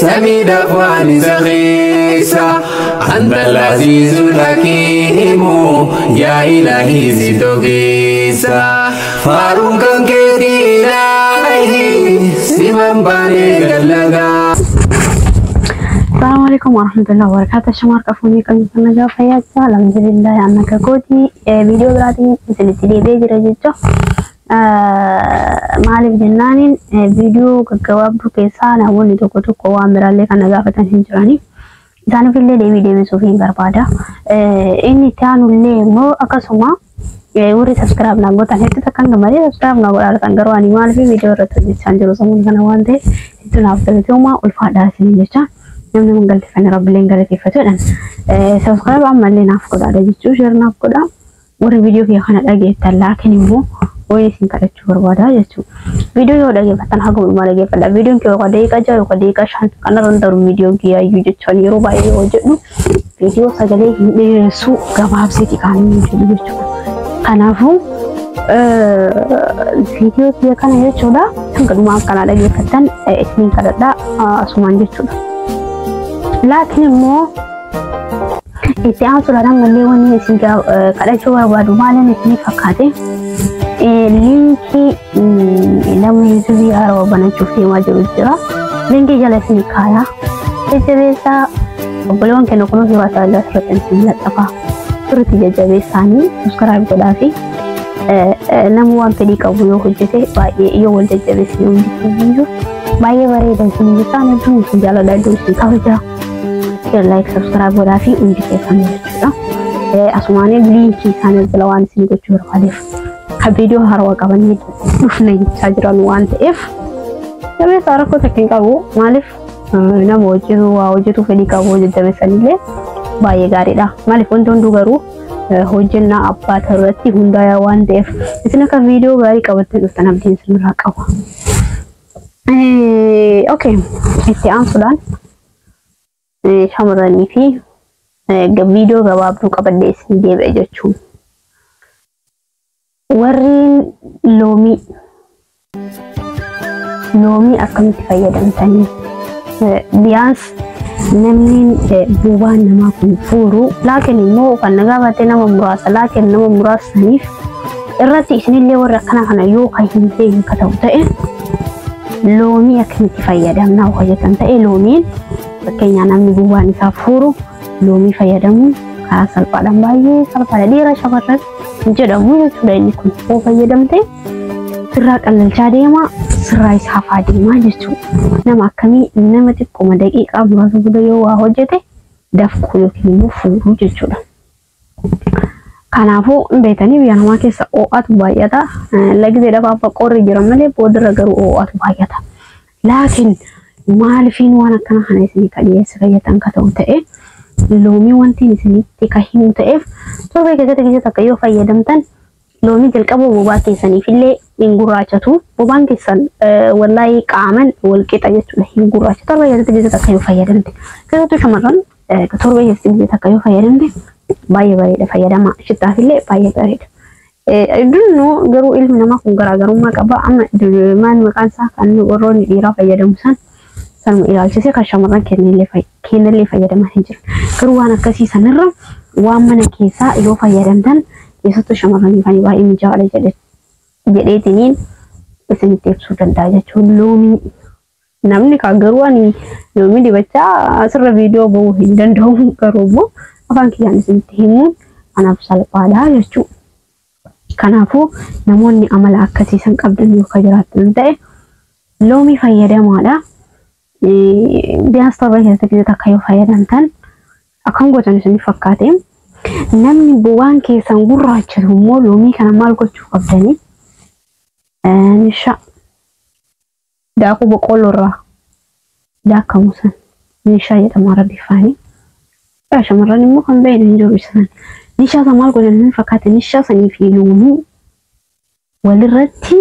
Samiidhaaf waan isa keessa. أنت العزيز الحكيم يا إلهي ستوكيسا فاروق كيتي إلهي سمن باني قلقا. السلام عليكم ورحمة الله وبركاته. شمارك أفوني كم سنة فيا الحمد لله أنك كوتي فيديو براتي مثل بيجي رجيتو maaliif jennaaniin viidiyoo gaggabaabduu keessaa namoonni tokko tokko waan biraallee kan na gaafatan hin jirani. Isaaniif illee deebii deebisuuf hin barbaada. Inni itti aanullee immoo akkasuma warri subscribe naa gootan hedduu takkaan gammadee subscribe naa godhaa garuu ani maaliif viidiyoo irratti hojjechaa jiru sammuu kana waan ta'eef hedduu naaf galatoomaa ulfaadhaa isin jecha namni mun galateeffanne rabbileen galateeffatu jedhan. Subscribe ammallee naaf godhaadha jechuu share naaf godhaa. Warri viidiyoo kiyya kana dhageettan laakiin immoo wayii isin kadhachuu barbaada jechuudha. Viidiyoo yoo dhageeffatan haga hundumaa dhageeffadha. Viidiyoon kiyya yookaan daqiiqaa 6 yookaan daqiiqaa 5 kanarra hin daru viidiyoon kiyya iyyuu jechaan yeroo baay'ee yoo jedhu viidiyoo sagalee hin dheeressu gabaabseeti kan inni jedhu jechuudha. Kanaafuu viidiyoo kiyya kana jechuudha hanga dhumaa akkanaa dhageeffattan isiniin kadhadha asumaan jechuudha. Laakiin immoo itti aansuudhaan ammallee wanni isin kadhachuu barbaadu maaliin isinii fakkaate liinkii nama yuutuubii haarawaa banachuuf deemaa jiru jira. Liinkii jala isinii kaayaa. Jajjabeessaa obboleewwan keenya kunuun yeroo adda addaa asirratti isin laxxafaa. Sirriitti jajjabeessaanii subscribe godhaa fi nama waan fedhii qabu yoo hojjete baay'ee yoo wal jajjabeessine hundi iyyuu baay'ee bareeda isin jechaan hedduun isin jaaladha hedduun isin kabaja. Like subscribe godhaa fi hundi keessan jechuudha. Asumaanii liinkii isaanii jala waan isin gochuu barbaadeef kan viidiyoo haarawaa qabanii dhufna jechaa jiran waan ta'eef jabeessaa rakkoo takka hin qabu. Maaliif nama hojjetu waa hojjetu fedhii qabu jajjabeessanillee baay'ee gaariidha. Maaliif wanti hunduu garuu hojjennaa abbaa irratti hundaa'aa waan ta'eef isin akka viidiyoo gaarii qabattee dhuftan abdiin isinirraa qaba. Okay, itti aansuudhaan shamarranii fi viidiyoo gabaabduu qabadhee isin deebi'e jechuun. Warreen loomii akkamitti fayyadamtanii biyaans namni bobaan namaa kun fuuru laakiin immoo kan na gaafate nama muraasa laakiin nama muraasa saniif irratti isinillee warra akkana kana yoo kan hin beekne ka ta'u ta'e loomii akkamitti fayyadamnaa hojjetan ta'e loomiin fakkeenyaa namni bobaan isaa fuuru loomii fayyadamuun karaa salphaadhaan baay'ee salphaadha dhiira shamarran jedhamu jechuudha. Inni kun yoo fayyadamte sirraa qallalchaa deema sirraa isaa hafaa deemaa jechuudha. Nama akkamii nama xiqqooma daqiiqaa muraasa booda yoo waa hojjete dafquu yookiin immoo fuuruu jechuudha. Kanaafuu beetanii biyya namaa keessa ho'atu baay'ata. Lagzeedhaaf abba qorri jira malee boodarra garuu ho'atu baay'ata. Laakiin maalifiin waan akkana kana isinii ka dhiyeesse fayyatan ka ta'u ta'e loomii wanti isinitti ka himu ta'eef torbee keessatti keessatti akka yoo fayyadamtan loomii jalqaba bobaa keessaniif illee hin gurraachatu. Bobaan keessan wallaayii qaaman wal qixa jechuudha hin gurraachatu. Torbee keessatti keessatti akka yoo fayyadamte keessattuu shamarran torbee keessatti keessatti akka yoo fayyadamte baay'ee bareeda fayyadama. Shittaaf illee baay'ee bareeda. Dunnuu garuu ilmi namaa kun garaagarummaa qaba. Amma maal maqaan isaa kan warroonni dhiiraa fayyadamu san sanuma ilaalchisee kan shamarran kennallee fayyadaman hin jiru. Garuu waan akkasii sanirra waan mana keessaa yoo fayyadamtan keessattuu shamarranii kan baay'ee mijaa'aadha jedheetiniin isinitti ibsuu danda'a jechuun loomii namni kan garuu ani loomii dibachaa asirra viidiyoo ba'uu hin danda'u garuu immoo afaan kiyyaan isinitti himuun anaaf salphaadha jechuudha. Kanaafuu namoonni amala akkasii san qabdan yoo ka jiraattan ta'e loomii fayyadamaadha. Biyaans torba keessatti takka yoo fayyadamtan akkam gootan isin fakkaate. Namni bobaan keessan gurraachatu immoo loomii kana maal gochuu qabdanii? Nisha daakuu boqqolloo irraa daakamu san nishaa jedhama arabiffaanii. Shamarran immoo kan beeknu hin jiru isaan. Nishaa san maal godhan isin fakkaate? Nishaa sanii fi loomii walirratti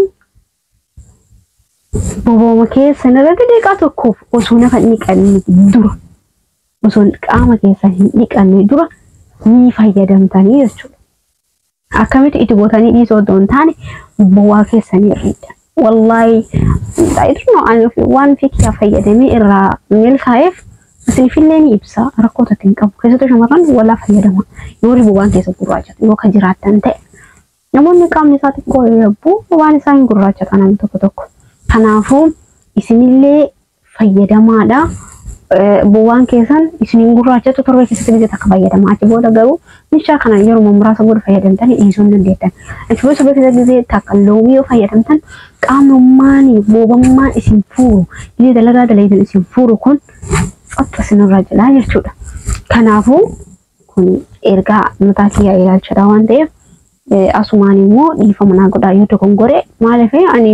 bobooma keessan irratti daqiiqaa tokkoof osoo nafa hin dhiqanne dura osoo qaama keessan hin dhiqanne dura ni fayyadamtanii jechuudha. Akkamitti itti gootanii dhiisoo otoo hin taane bobaa keessanii irriidha. Wallaahi, I don't know, ani waan fi kiyyaa fayyadamee irraa milkaa'eef isinifillee ni ibsa, rakkoo tokko hin qabu. Keessattuu shamarran walaa fayyadama. Yoo bobaan keessa gurraachatu yoo kan jiraattan ta'e. Namoonni qaamni isaa xiqqoo yabbuu bobaan isaa hin gurraachata namni tokko tokko. Kanaafuu isinillee fayyadamaadha. Bobaan keessan isiniin gurraachatu torbee keessatti biyya takka fayyadama. Achi booda garuu meeshaa kana yeroo muraasa booda fayyadamtanii dhiisuu hin dandeettan. Achi booda torbee keessatti gisee takka loomii yoo fayyadamtan, qaamummaan bobammaan isin fuuru, gisee dalagaa dalagitan isin fuuru kun xaxxa isinirraa jedhaa jechuudha. Kanaafuu kun ergaa mataa kiyyaa ilaalchadha waan ta'eef, asumaan immoo dhiifama naa godhaa yoo dogongore. Maaliif ani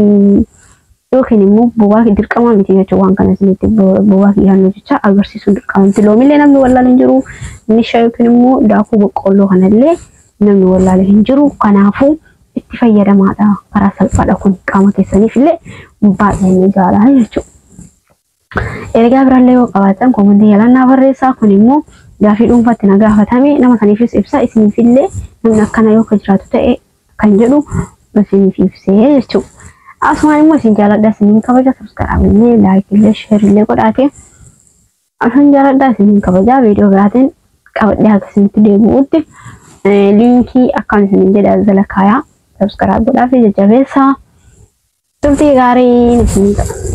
yookiin immoo bobaa dirqama miti jechuudha, waan kana isinitti bobaa kiyyaan hojjechaa agarsiisuun dirqama miti. Loomillee namni wallaale hin jiru, nisha yookiin immoo daakuu boqqolloo kanallee namni wallaale hin jiru. Kanaafuu itti fayyadamaadha. Karaa salphaadha kun, qaama keessaniif illee baay'ee ni gaara jechuudha. Ergaa biraallee yoo qabaatan koomentii jalaan naa barreessaa. Kun immoo gaafii dhuunfaatti na gaafatame, nama saniifis ibsa, isiniifillee namni akkana yoo ka jiraatu ta'e kan jedhu isiniif ibsee jechuudha. Asumaan immoo isin jaaladha, isiniin kabaja. Subscribe illee, like illee, share illee godhaate. Isin jaaladha, isiniin kabaja. Viidiyoo biraatiin qabadhee haga isinitti deebi'utti liinkii akkaan isiniin jedhe jala kaayaa, subscribe godhaa fi jajjabeessaa. Turtii gaarii isiniin qaba.